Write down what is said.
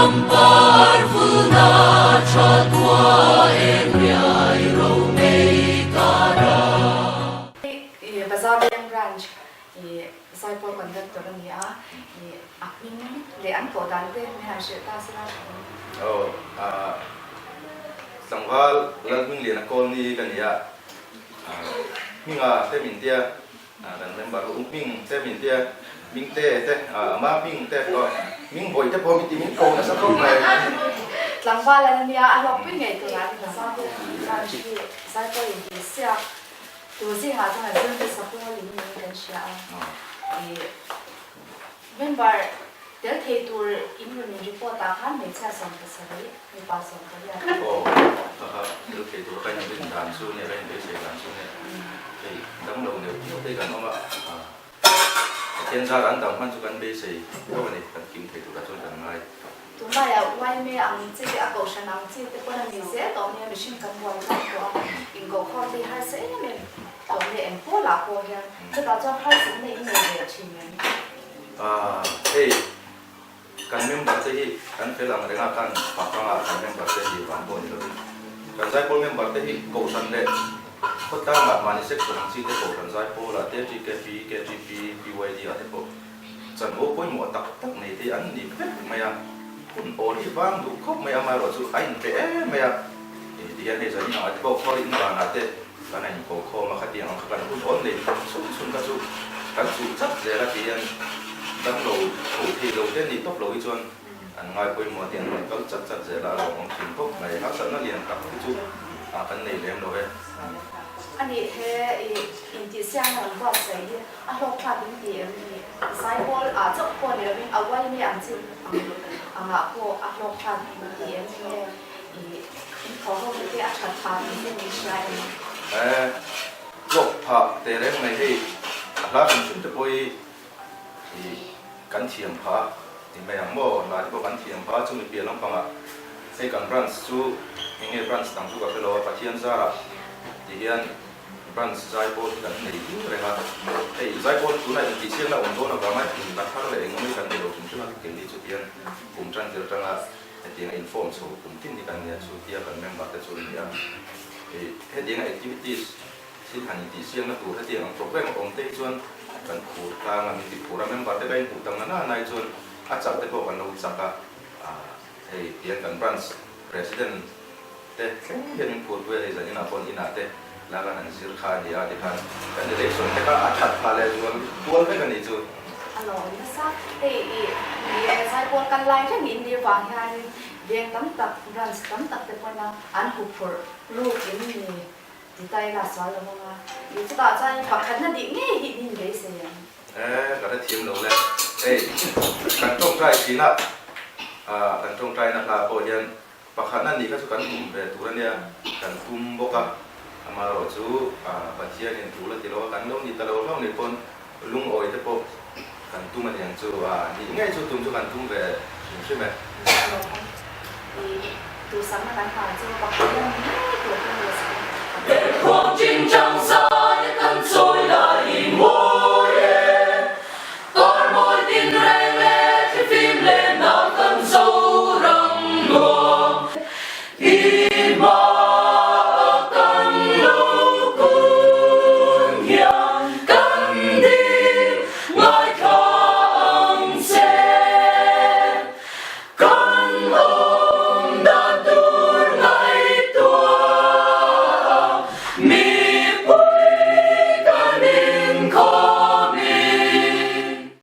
Rampar vulna tha tua eng riai ro mei kara. I Bazar Veng Branch i Zaipawl Conductor a ni a, i a hming leh an koh dan te min han hrilh ta sela tha dawn. Aw, tlangval Lalhmingliana Kawlni ka ni a, hminga te min tia Kan member ho hming te min tia hming te te ama hming te pawh hming vawi te pawh min ti min ko nasa khawp mai. Tlangval an nia a hlawkpui ngei tur an ni. Branch hi Zaipawl in tih siak tur zingah chuan a zir hmasa pawl in niin kan hria a. I member tel thei tur in rawn in report ah khan hmeichhia 17, mipa 18. Aw, kha kha tel thei tur ka inrin dan chu nia, ka inbeisei dan chu nia. Hei dam lo neuh neuh te hi kan awm a, Pathian zar an dam hman chu kan beisei tho a ni, kan kim thei turah chuan kan ngai. Tunlaiah uaime ang chi te, a kohhran ang chi te pawn a ni zel tawh nia, mihring kan buai tlang tawh a, inkohkhawm te hi harsa em em tawh nia eng pawlah pawh hian chutah chuan harsatna in nei ve thin em? Hei kan member te hi kan fel ang reng a, kan pakanga kan member te hi vang pawh ni lovin kan zaipawl member te hi kohhran leh khawtlangah mahni section ang chi te kohhran zaipawlah te TKP, KTP, PYD ah te pawh chanvo pawimawh tak tak nei te hi an ni vek mai a, hun awl hi vang duh khawp mai a, amaherawh chu a inpe em mai a, tihian hei zanin angah te pawh khual in vanah te kan a inkokhawm a, khatiang ang kha kan hun awl nei chhun chhun kha chu kan chuh chat zel a tihian damlo tho thei lo te ni tawp lo hi chuan an ngai pawimawh a tiang rawn kal chat chat zel a, a lawmawm thin khawp mai. Harsatna lian tak hi chu kan nei lem lo e. A nih he i intihsiakna rawn buatsaih hi a hlawkthlak in ti em ni? Zaipawl ah chauh pawh ni lovin a uaime ang chi angah pawh a hlawkthlak in ti em ni nge? I in thaw ho te a that phah tih te min hria em? Eh, hlawk phah teh reng mai hei, a hla hrim hrim te pawh hi i kan thiam phah a ti mai ang maw, hla te pawh kan thiam phah a, chumi piah lampangah hei kan branch chu eng nge branch dang chu ka hre lo a, Pathian zarah ti hian branch zaipawl hi kan nei ding reng a, hei zaipawl tunah intihsiakna awm dawn avanga inla thar leh eng emaw hi kan nei lo hrim hrim a, keini chu tihian kum tan tir atanga Hetianga inform chho kum tin hi kan nia chu tia kan member te chu an ni a. Ih hetianga activities thil han intih siamna tur hetiang ang program a awm te hi chuan kan phur tlang a, min ti phur a, member te ka inhmuh tam na na hi chuan a chak te pawh kan lo chak a. Ah hei tiang kan branch president te thleng hian min phur pui a, hei zan inah pawh an inah te la kan han zir kha a ni a tikhan kan election te kha a that phah leh zual kual vek a nih chu. A lawm nasa. Hei i ni e, Zaipawl kal lai reng in nih vang hianin veng tam tak, branch tam tak te pawna an huphurh ruk in ni ti ta ila sual lo vang a. I chutah chuan pakhatna dih ngei hi min beisei ang. E, ka hrethiam lo le. Hei kan tawngtai thin a, kan tawngtaina hla pawh hian Pakhatna nih kha chu kan tum ve tur a nia, kan tum bawk a, amaherawh chu Pathianin tul a ti lo a, kan lo ni ta lo hlauh nih pawn lungawi te pawh kan tum a niang chu, nih ngei chu tum chu kan tum ve hrim hrim e.